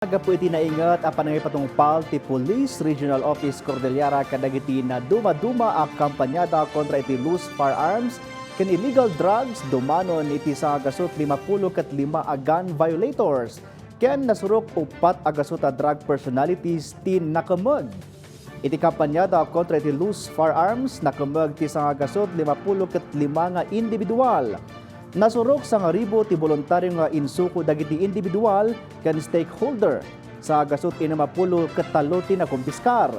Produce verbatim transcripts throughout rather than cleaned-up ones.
Gapu iti nainget a panangipatungpal ti Police Regional Office Cordillera kadagiti nadumaduma a kampanyada kontra iti loose firearms ken illegal drugs, dumanon iti sangagasut limapulo ket lima a gun violators ken nasurok uppat a gasut a drug personalities ti nakemmeg. Iti kampanyada kontra iti loose firearms, nakemmeg ti sangagasut limapulo ket lima nga individual. Nasurok sangaribu ti boluntario nga insuko dagiti individual ken stakeholder. Sangagasut innem a pulo ket tallo ti nakumpiskar,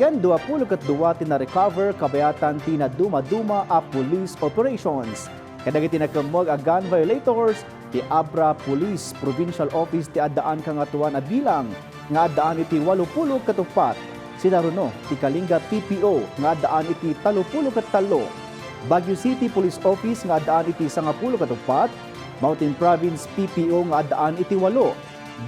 ken dua pulo ket dua ti na-recover kabayatan ti nadumaduma a police operations. Kadagiti nakemmeg a gun violators, ti Abra Police Provincial Office ti addaan kangatoan a bilang nga addaan iti walupulo ket uppat, Sinaruno ti Kalinga P P O nga addaan iti talupulo ket tallo, Baguio City Police Office nga addaan iti sangapulo ket uppat, Mountain Province P P O nga addaan iti walo,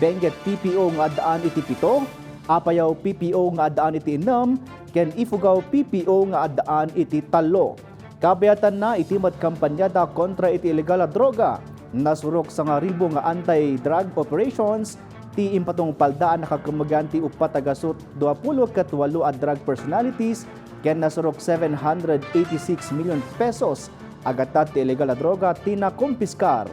Benguet P P O nga addaan iti pito, Apayao P P O nga addaan iti ennem, ken Ifugao P P O nga addaan iti tallo. Kabayatanna iti met kampanyada kontra iti illegal a droga, nasurok sangaribu nga anti-drug operations ti impatungpalda a nakakemmegan ti uppat a gasut dua pulo ket walo a drug personalities ken nasurok seven hundred eighty-six million pesos a gatad ti illegal a droga ti nakumpiskar.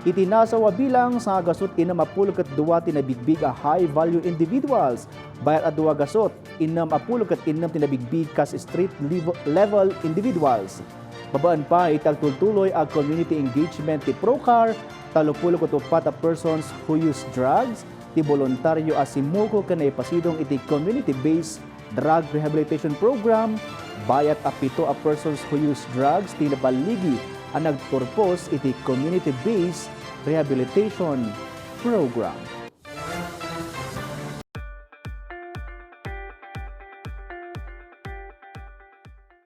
Iti nasawa bilang, sangagasut innem a pulo ket dua ti nabigbig a high-value individuals, bayat a dua gasut innem a pulo ket innem ti nabigbig kas street levo-, level individuals. Babaen pay iti agtultuloy a community engagement ti PROCAR, talupulo ket uppat a persons who use drugs ti boluntario a simmuko ken naipasidong iti community-based drug rehabilitation program, bayat a pito a persons who use drugs ti naballigi a nagpurpos iti community-based rehabilitation program.